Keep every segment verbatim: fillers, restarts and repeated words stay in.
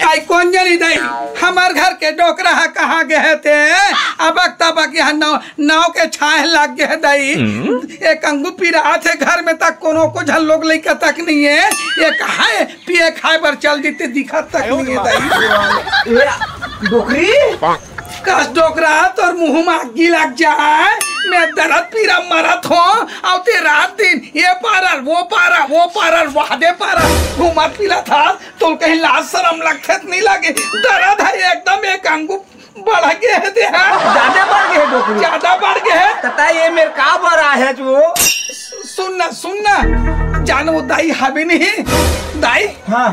आई कोन जनी दई, हमर घर के डोकरा ह कहाँ गे हे ते? अबक तबक यहाँ नाव, नाव के छाँहे लग गे हे दई। एक अंगू पिरात हे घर में तक, कोनो को झन लोग लइका तक नहीं हे। ये कहाँ हे? पिए खाए बर चल देते, दिखत तक नहीं हे दई। ए, डोकरी? कस डोकरा, तोर मुंह में आगी लग जाए। मैं दरद पीरा मरत हों, अउ ते रात दिन ये पारा, वो पारा, वो पारा, वादे पारा घूमत फिरत हस। तोल कहीं लाज शरम लगथे त नहीं लगे? दरद हे एकदम, एक अंगू बढ़ गे हे दे, हाँ। ज्यादा बढ़ गे हे डोकरी। ज्यादा बढ़ गे हे। त तैं ये मेर का बर आए हस वो? सुन ना, सुन ना, जान वो दाई हवे नहीं, दाई। हाँ।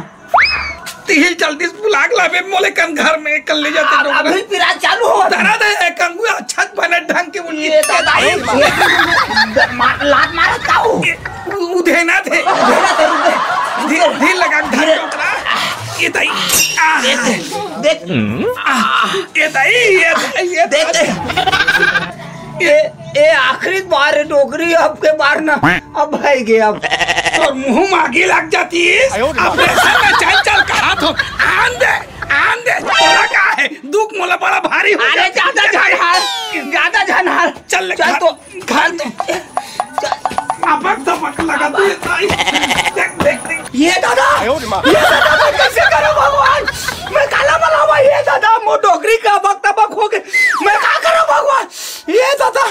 तिही जल्दी से बुला के लाबे, मोले कन घर में कर ले जाते आ, डोकरा। अभी पिरात चालू हो। दरद हे, एक अंगू अच्छा बने ढंग के उनकी ये दादा, दाई। ये मार, लात मारत का हो? ये उ-, उधे ना थे। उधे ना थे, उधे। धीरे, धीरे लगा, धीरे। डोकरा। ये दाई। आ, देख, देख। आ, ये दाई, ये दाई, ये देख, दाई। देख। ए, ए आखिरी बार हे डोकरी, अब के बार ना, अब हे गे अब। तोर मुंह में आगी लग जाती है। आयो रे। ऑपरेशन में चल, चल, कहा तो आन दे, आन दे। तोरा का है? दुख मोला बड़ा भारी हो अरे जाती है। ज्यादा झन हार, ज्यादा झन हार। चल ले चल घर, तो, घर चल तो। अबक दबक लगा तू, ये दाई। देख, देख, देख। ये दादा, आयो रे माँ। ये दादा, मैं कैसे करूँ भगवान? मैं काला बनावा, ये दादा, मोर डोकरी का अबक तबक हो गे। मैं का करूँ भगवान? ये दादा,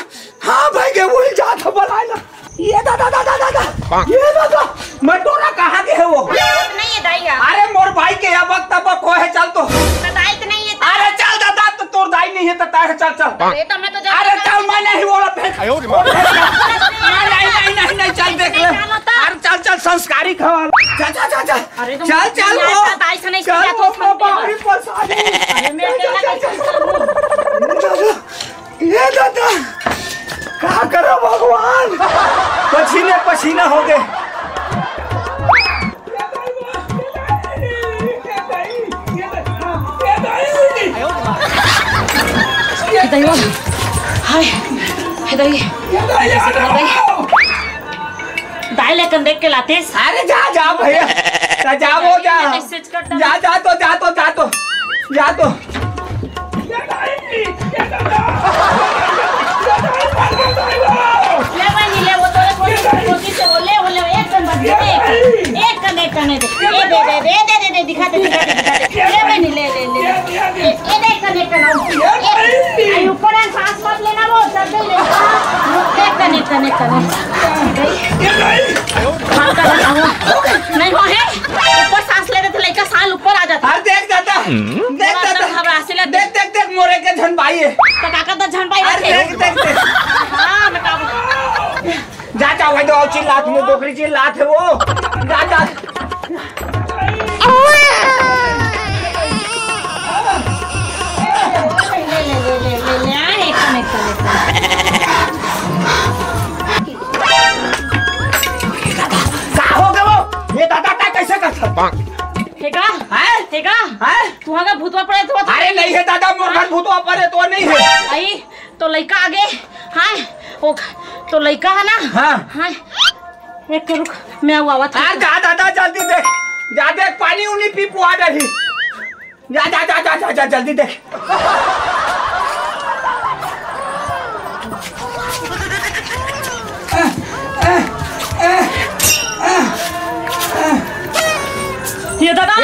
हाँ भाई के वही जात हे बलाए ला। ये दादा, दादा, दादा, ये दादा, मैं टोरा कहाँ गे हे वो? नहीं है दाई यार। अरे मोर भाई के अबक तबक हो हे, चल तो। दाई तो नहीं है। अरे चल दादा, तो तोर दाई नहीं हे त तैं हे, चल, चल। अरे तो मैं तो जा अरे चल, मैं नहीं बोला फेंक। आयो रे माँ। नहीं, नहीं, नहीं, नहीं, नहीं, चल देख ले। नहीं, नहीं, नहीं। अरे चल, चल, संस्कारी खवा। चल, चल, चल, चल। अरे तो चल, चल, नहीं वो। आता, ऐसा नहीं चल, किया वो तो उसमें बाहरी फंसा दे। अरे मैं चल, अकेला चल, कैसे चल। करूँ? चल, चल। ये दादा, का करो भगवान, पसीने पसीना हो गे। हे दई, हाय, हे दई, हे दई, दाई लेकन देख के लातेस। अरे जा, जा भैया, जा, जा, वो जा। मैसेज कर दे। जा, जा तो, जा तो, जा तो, जा तो। ले बहिनी, ले, वो तोरे कोशिश, कोशिश से वो ले, वो ले, एक कन बस दे, एक कन, एक कन, एक कन दे। ये दे, दे, दे, दे, दे, दिखा दे, दिखा दे, दिखा दे। ले बहिनी, ले, ले, ले, ले। ये, ये देख कन, एक कन, और ये, आई ऊपर है, सांस मत लेना, वो सब दे ले। एक कन, एक कन, एक कन। ये नहीं। हाथ का लगा हुआ। नहीं, वो है। ऊपर सांस ले रहे थे, लड़का साल ऊपर आ जाता। अरे देख दादा, देख थोड़ा सा दादा, घबरासी लग देख, देख, देख, मोरे के झन भाई है। तो काका तो झन भाई अरे रखे। देख, देख, देख। हाँ, बताओ। जा, जा, भाई, तो चिल्लात हे, डोकरी चिल्लात हे वो। जा, जा। ले, ले, ले, ले, ले, ले, आ, एक कन, एक कन, एक कन। का हो गे वो? ये दादा, दादा, कैसे करता? हे का? हैं? हे का? हैं? तुहाँ का भूतवा पड़े तो अरे नहीं हे दादा, मोर घर भूतवा पड़े तो नहीं हे। आई, तो लइका आगे। हाँ, ओ, तो लइका हे ना? हाँ। हाँ। एक रुक, मैं आऊ, आवत हूँ। आ, जा दादा, जल्दी दे। जा दे, पानी उनी पी, पुआ डरही। जा, जा, जा, जा, जा, जा, जल्दी दे। ये दादा।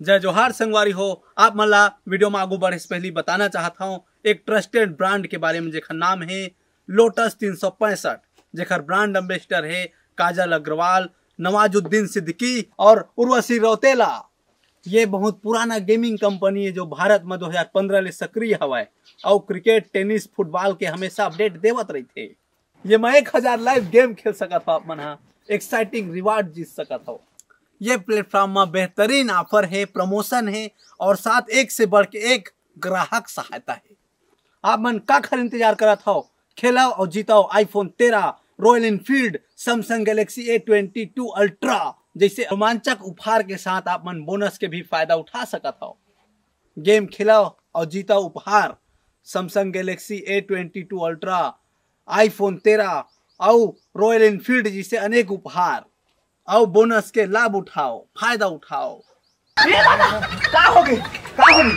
जय जोहार संगवारी हो, आप मन ला वीडियो में आगू बढ़े से पहले बताना चाहत हूँ एक ट्रस्टेड ब्रांड के बारे में, जेकर नाम है लोटस तीन सौ पैंसठ, जेकर ब्रांड एम्बेसडर है काजल अग्रवाल, नवाजुद्दीन सिद्दीकी और उर्वशी रौतेला। ये बहुत पुराना गेमिंग कंपनी है जो भारत में दो हज़ार पन्द्रह ले सक्रिय हवय और क्रिकेट, टेनिस, फुटबॉल के हमेशा अपडेट देवत रहिथे। ये मैं एक हजार लाइव गेम खेल सकत हो आप मन हा, एक्साइटिंग रिवार्ड जीत सकत हो। ये प्लेटफॉर्म में बेहतरीन ऑफर है, प्रमोशन है और साथ एक से बढ़ के एक ग्राहक सहायता है। आप मन काखर इंतजार करत हव? खेलव और जीतव iPhone तेरह, Royal Enfield, Samsung Galaxy A twenty two Ultra जैसे रोमांचक उपहार के साथ आप मन बोनस के भी फायदा उठा सकत हव। गेम खेलव और जीतव उपहार, Samsung Galaxy A twenty two Ultra, iPhone तेरह और Royal Enfield जैसे अनेक उपहार। अउ बोनस के लाभ उठाओ, फायदा उठाओ। ए दादा, का हो गे? का हो गे?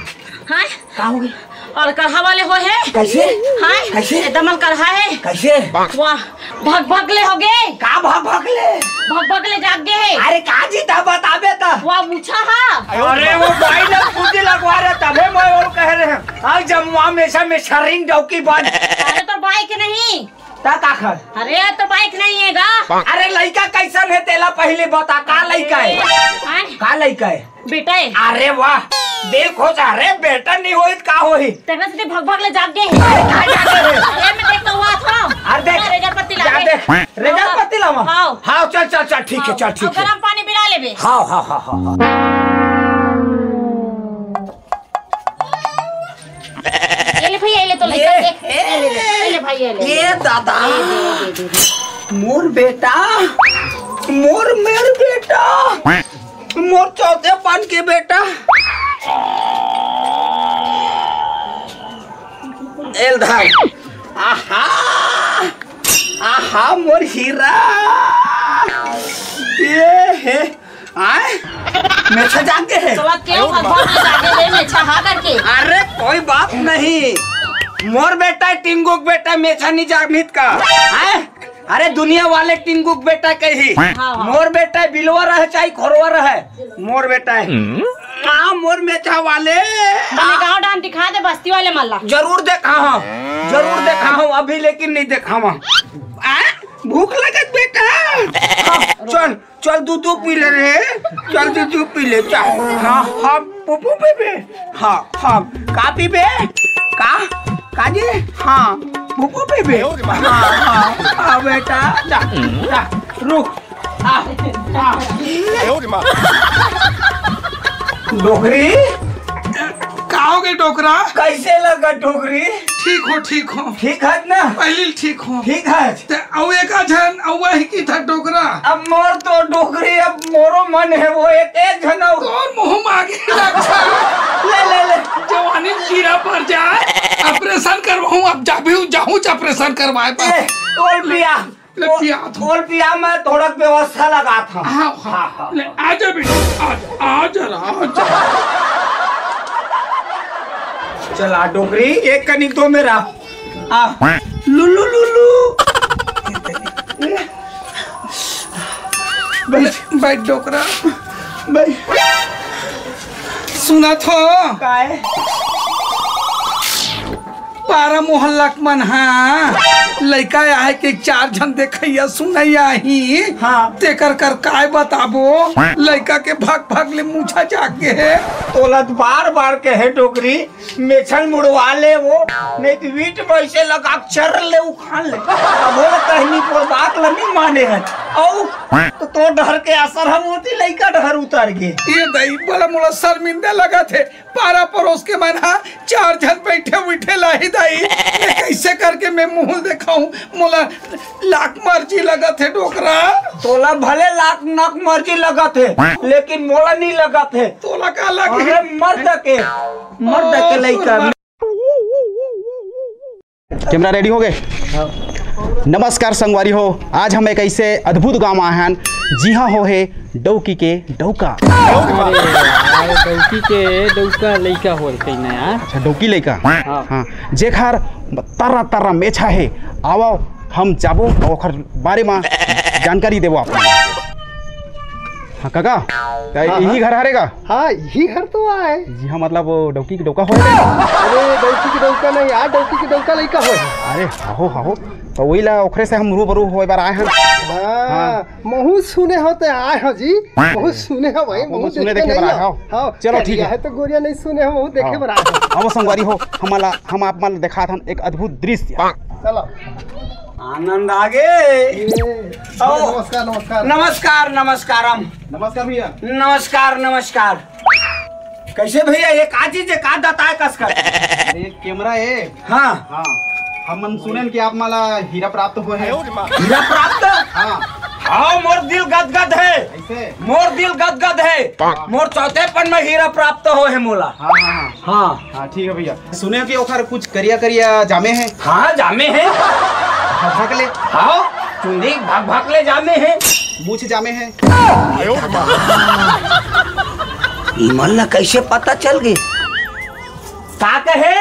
हाय। का हो गे? अउ कढ़ा वाले हो हे? कैसे? हाय। कैसे? एकदम कढ़ा हे। कैसे? वाह, भग भग ले हो गे। का भग भग ले? भग भग ले जाग गे हे। अरे का जी, त बताबे त। वाह, मुछा हा। अरे वो भाई ने खुद ही लगवा रहे, तभे मैं और कह रहे हैं। आज जब वहाँ मेसा में शरिंग डौकी बन। अरे तोर बाइक नहीं। ता का खर? अरे, तो बाइक नहीं है गा। अरे, लइका कैसन है तेला पहले बता, का लइका है? आय, का लइका है? बेटा है। अरे वाह, दिल खुश। अरे, बेटा नहीं होई त का होई? तेरे से भग भग ले जाग गे। अरे, का जाग गे? अरे, मैं देखता हुआ था। अरे, देख, रेजर पत्ती जा लागे। देख, रेजर हाँ। पत्ती लावा। हाँ। हाँ, चल, चल, चल, ठीक है, हाँ, चल, ठीक अब है। गरम पानी पिला लेबे। हाँ, हाँ, हाँ, हाँ, हाँ। ये ले भैया, ये ले तो ले, ये, देख, ये ले, ले, ये ले भाई, ये ले। ये दादा, ये दे, ये दे, ये दे। मोर बेटा, मोर, मोर बेटा, मोर चौथे पान के बेटा। एल धार। आहा, आहा, मोर हीरा। ये हे। आय? मेछा जाग गे हे। चला के भगवान में जागे हे, मेछा हा करके। अरे, कोई बात नहीं। मोर बेटा टिंगुक बेटा मेछा नहीं जागनित का? आय? अरे, दुनिया वाले टिंगुक बेटा कही। हाँ, हाँ। मोर बेटा बिलवा रहे चाहे खोरवा रहे, मोर बेटा है। हाँ, मोर मेछा वाले। मने गाँव डान दिखा दे बस्ती वाले मल्ला। जरूर देखा हूँ, जरूर देखा हूँ, अभी लेकिन नहीं देखा हूँ। आ? भूख लगत बेटा। हाँ, चल, चल दूध पी ले रे, चल दूध पी ले, चल। हाँ, हाँ, पुपू पीबे। हाँ, हाँ, का पीबे? का? का जी? हाँ, पुपू पीबे। हाँ, हाँ, हाँ, बेटा, जा, जा, रुक। आ, आ। डोकरी? का हो गे डोकरा? कैसे लगा डोकरी? ठीक हो, ठीक हो। ठीक है ना? पहली ठीक हो। ठीक है। ते अउ एक झन अउ वही की था डोकरा। अब मोर तो डोकरी, अब मोरो मन है वो एक, एक झन अउ। तोर मुंह मागे लग जा। ले, ले, ले। जवानी में कीड़ा पड़ जाए, ऑपरेशन करवाऊं, अब जा भी जाहूं ऑपरेशन करवाए पास। ए, ओल पिया। ले ओ, पिया था। ओल पिया, मैं थोड़ा व्यवस्था लगा था। हाँ, हाँ। हाँ, हाँ, ले, हाँ। आजा बेटा, आजा, आजा, आजा। चला डोकरी, एक कनिक दो मेरा। आ, लुल्लू, लुल्लू। बैठ, बैठ डोकरा, बैठ। सुनत हो? काय? पारा मोहल्ला के मन हा लइका आहे के चार झन देखइया सुनइया ही। हाँ। तेकर कर काय बताबो, लइका के भग भग ले मुछा जाग गे हे। तोला त बार बार कहे डोकरी, मेछा ल मुड़वा ले वो, नहीं तो वीट में ऐसे लगा के चर ले उखाड़ ले। अब बोला कहनी पर बात ल नहीं माने है। औ तो तोर डहर के असर हम होती लइका डहर उतर गे। ये दई बड़ा मोला शर्मिंदा लगत हे। पारा परोस के मन हा चार झन बैठे उठे लाही दाई, ये कैसे करके मैं मुंह देखाऊं? मोला लाख मर्जी लगत हे डोकरा। तोला भले लाख नक मर्जी लगत हे, लेकिन मोला नहीं लगत हे। तोला का लगे? अरे मर्द के, मर्द के ओ, लइका। तोला कैमरा रेडी हो गे? नमस्कार संगवारी हो, आज हम एक ऐसे अद्भुत गांव आए हन, जिहां हो हे डौकी के डौका। अरे यार, डौकी के डौका लइका होल कहीं ना यार। अच्छा, डौकी लइका। हाँ। हाँ, जेखर तर्रा तर्रा मेछा हे, आवो हम जाबो अउ ओखर बारे में जानकारी देबो आप। हाँ काका, का हाँ, इही हाँ। घर हरे का? हाँ, इही घर तो आय। जी हाँ, मतलब वो डौकी के डौका होय रे? अरे, डौकी के डौका नहीं यार, डौकी के डौका लइका होय। अरे, हाहो, हाहो। तो वही ला ओखरे से हम रूबरू होय बर आए हैं। हाँ, हाँ। महू सुने हो ते आए हो जी। महू सुने हो भाई, हाँ, महू महू सुने देखे देखे बर नहीं आए हो। हो। हाँ, चलो, ठीक है। है तो गोरिया नहीं सुने हो, महू देखे हाँ। बर आए हो। अब संगवारी हो, हमला, हम आप मन देखात हन एक अद्भुत दृश्य। चलो। आनंद आगे। ये, आओ। नमस्कार, नमस्कार। नमस्कार, नमस्कारम। नमस्कार भैया। नमस्कार, नमस्कार। कैसे भैया, ये का चीज है, का दताए कसकर? ये कैमरा है। हाँ। हाँ। हमन सुनेन कि आप मला हीरा प्राप्त होय हे। हीरा प्राप्त? हाँ। हाँ, मोर दिल गदगद है। ऐसे? मोर दिल गदगद है। मोर चौथेपन में हीरा प्राप्त होय हे मोला। हाँ, हाँ, हाँ। हाँ। हाँ, ठीक है भैया। सुने कि ओखर कुछ करिया करिया जामे हे। हाँ, जामे हे। भक भक ले। हाँ, चुंदी भक भक ले जामे हे। मुछ जामे हे। इमन ला कैसे पता चल गे? का कहे?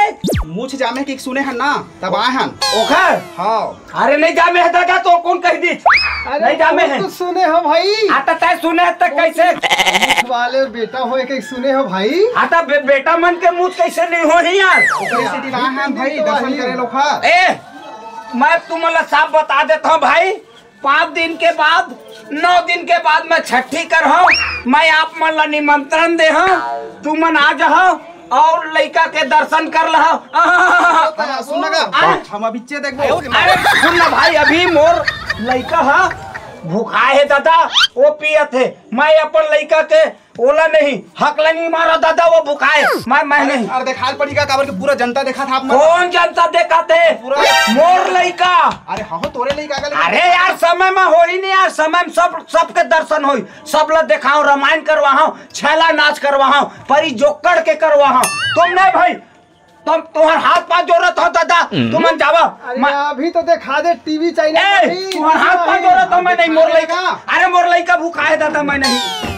मुछ जामे के सुने हन ना, तब आए हन। ओखर? हाँ। अरे नहीं जामे हे दादा, तो कौन कह दी? अरे नहीं जामे हे। तो सुने हो भाई। आ, तो तय सुने त कैसे? मुछ वाले बेटा होए के सुने हो भाई। आ, तो बे-, बेटा मन के मुछ कैसे नहीं हो ही यार? ओकरे सेती आए हन भाई, दर्शन करे लोग हा। ए, मैं तुमन ला साफ बता देता हूँ भाई, पाँच दिन के बाद, नौ दिन के बाद मैं छठी करहूँ। मैं आप मन ला निमंत्रण दे हूँ, तुमन आ जाओ और लइका के दर्शन कर लहो। हाँ, सुन ना का, आ? हम अभी चे देखबो। अरे सुन ना भाई, अभी मोर लइका हा भुखाए हे दादा, वो पियत हे। मैं अपन लइका के ओला नहीं, हकला नहीं मारा दादा, वो भुखाए। मैं, मैं नहीं। अरे देखाल पड़ी का, काबर के पूरा जनता देखा था आप मन। कौन जनता देखा थे? पूरा। मोर लइका। अरे हाँ, तोरे लइका का लइका। अरे यार, समय में हो ही नहीं यार, समय में सब, सबके दर्शन होई, सब ला देखाओ, रामायण करवाओ, छैला नाच करवाओ, परी जोकड़ के करवाओ। तुम नहीं भाई, तुम, तुम्हार हाथ पाँव जोड़त हो दादा, तुमन जावा। अरे मैं अभी तो देखा दे टीवी चैनल ए, में भी। तुम्हार हाथ पाँव जोड़त हो, मैं नहीं, मोर लइका। अरे मोर लइका भुखाए दादा, मैं नहीं।